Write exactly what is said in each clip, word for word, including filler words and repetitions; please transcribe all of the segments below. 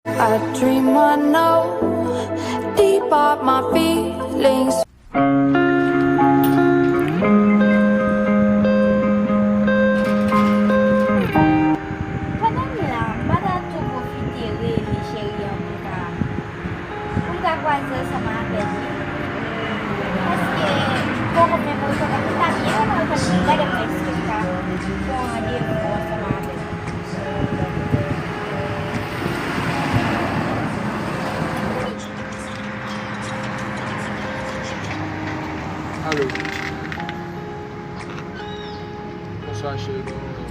I dream I know, deep are my feelings. Pandan m la, m pa ta tou pwofite rele cheri an pou m ka, pou m ka kwaze ansanm avè l. Paske m poko menm rekonèt li, m ta byen renmen rekonèt li. Gade mwen si m ka fè yon randevou ansanm avè l. Alo. Bonswa, cheri, kòman w ye?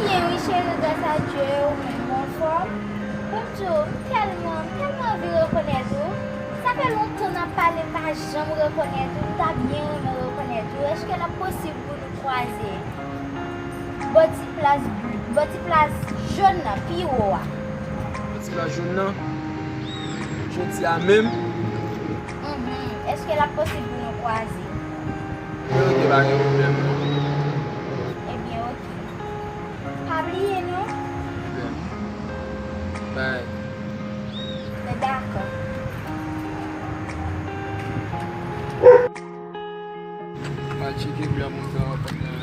Byen wi, cheri, gras a Dye, ou menm, ou anfòm? Bon, m di w, m tèlman, m tèlman anvi rekonèt ou. Sa fè lontan n ap pale, m pa janm rekonèt ou. M ta byen renmen rekonèt ou. Èske l ap posib pou nou kwaze bò ti plas, bò ti plas jòn nan, pi wo a? Bò ti plas jòn nan? Jodi a menm? Mhm. Èske l ap posib pou nou kwaze? Ebyen, oke, pa gen pwoblèm, non. Ebyen, oke. Pa bliye, non. Bye. Mwen dakò. Al tcheke plan pou m fè rankontre a.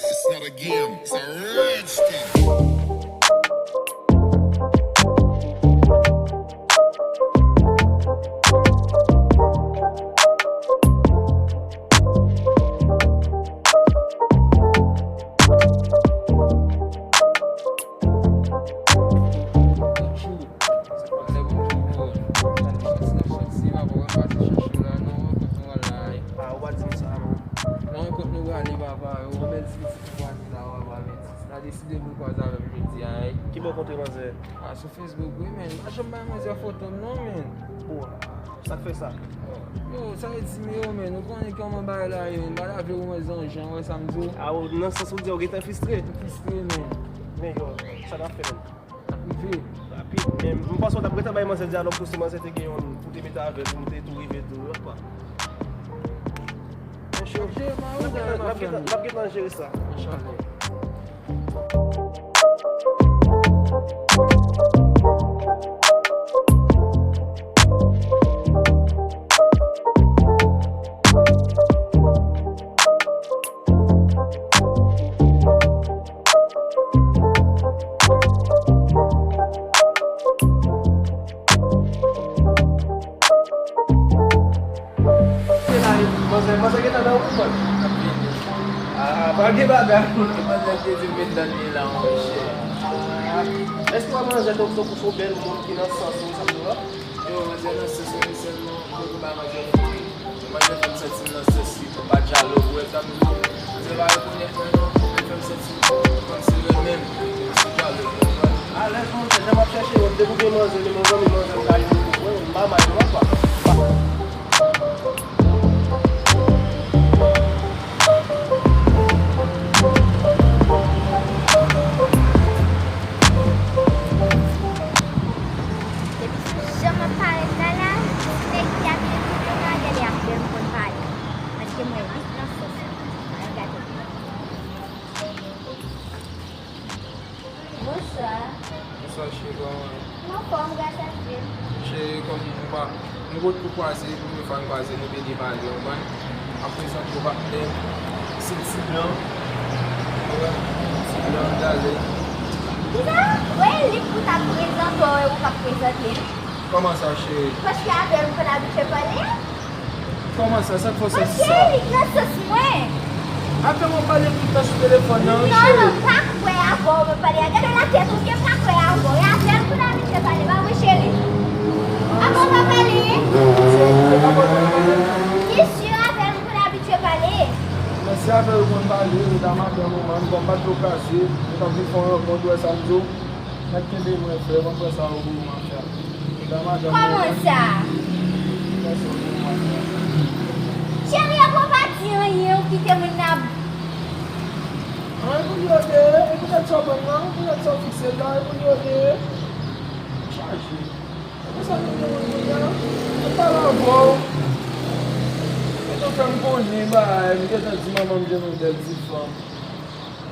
It's not a game, it's a rich thing. Bonjou. Sa pa lè bonjou pou ou. Gade chans nan chans, si papa w pa pase chèche w la, nan rankont nou pral la, wi. Ah, ou pa di m sa, non. Nan rankont nou prale, papa, yon bèl ti pitit ou pa di la, papa, men ti, la deside pou l kwaze avè m jodi a, wi. Ki bò w kontre manzè? Ah, sou Facebook, wi, men. M pa janm bay manzè foto m, non, men. Bon, sa k fè sa? Yo, sa e di m yo, men. Ou konnen kòman bagay la ye, men. M pa ta vle ou mwen zanjan, wè sa m di w. Ah, ou, nan sans ou di a, ou gentan fristre? M fristre, men. Men, yo, sa n ap fè, men? N ap rive. Rapid, men m panse w t ap gentan bay manzè dyalòg tou si manzè te gen youn pou te mete avè l, pou nou te tou rive tou, pa. N ap jere, man, n ap gentan, n ap gentan, n ap gentan jere sa. Inchallah. Manzè, manzè gentan nan wout, man. Ah, pa gen bagay. Manzè te di m met dan li la, monchè. Ah, èske w wè manzè tankou se yon bèl moun ki nan sans ou, sa tou la? Yo, manzè nan sans ou, men sèlman, yo, pou ba manzè fè. Manzè fè m santi m nan sans li, m pa dyalòg, ou wè sa m di w? Manzè pa rekonèt mwen non, men fè m santi m kòmsi renmen m, m sou dyalòg, ou konprann? Alèz manzè, jan m ap chèche yo, depi w gen manzè, men mezanmi, manzè m ka jwenn pou mwen, m pa mal non, papa. Depi sou jan m ap parèt la la, ti nèg ki abiye tou byen la, gade a bèl m konn pale. Paske mwen lit nan sans mwen. Al gade. Bonswa. Bonswa, cheri, kòman w ye? M anfòm, gras a Dye. Cheri, kòm nou pa, nou potko kwaze, premye fwa n kwaze, nou byen pale, w konprann? M ap prezante w patnè m, se Ti Blan. Ti Blan, gade. Kisa? Wè li pou ta prezante w, ou p ap prezante l. Kòman sa, cheri? Paske avè l ou konn abitye pale. Kòman sa? Sa k fè w santi sa? Paske li nan sans mwen. Avè w ap pale tout tan sou telefòn nan, wi, cheri. Non, non, m pa kwè avè w mwen pale a. Gade latèt ou, m pa kwè avè w. E avè l ou konn abitye pale, pa vre, cheri? Avè w pa pale. Mesye, avè l ou konn abitye pale. Men si avè l ou konn pale, e ta madanm ou, man, kòm pa t lo kaze, nou t ap vin fè yon rankont, ou wè sa m di w? Mèt kenbe mwen, frè, m ap fè sa yo pou ou, mafya. E ta madanm ou, man. Kòman sa? Fè sa yo pou ou, mafya. Cheri, e pou w pa di anyen, ou kite moun nan. An, e pou li yo te ye, e poutèt sa w ban m nan, poutèt sa w fikse l la, e pou li yo te ye. Chaje. Konsa nou gen moun kounye a, mwen pale avè w. Ou te fè m konnen bagay, m gentan di manman m jwenn yon bèl ti fanm.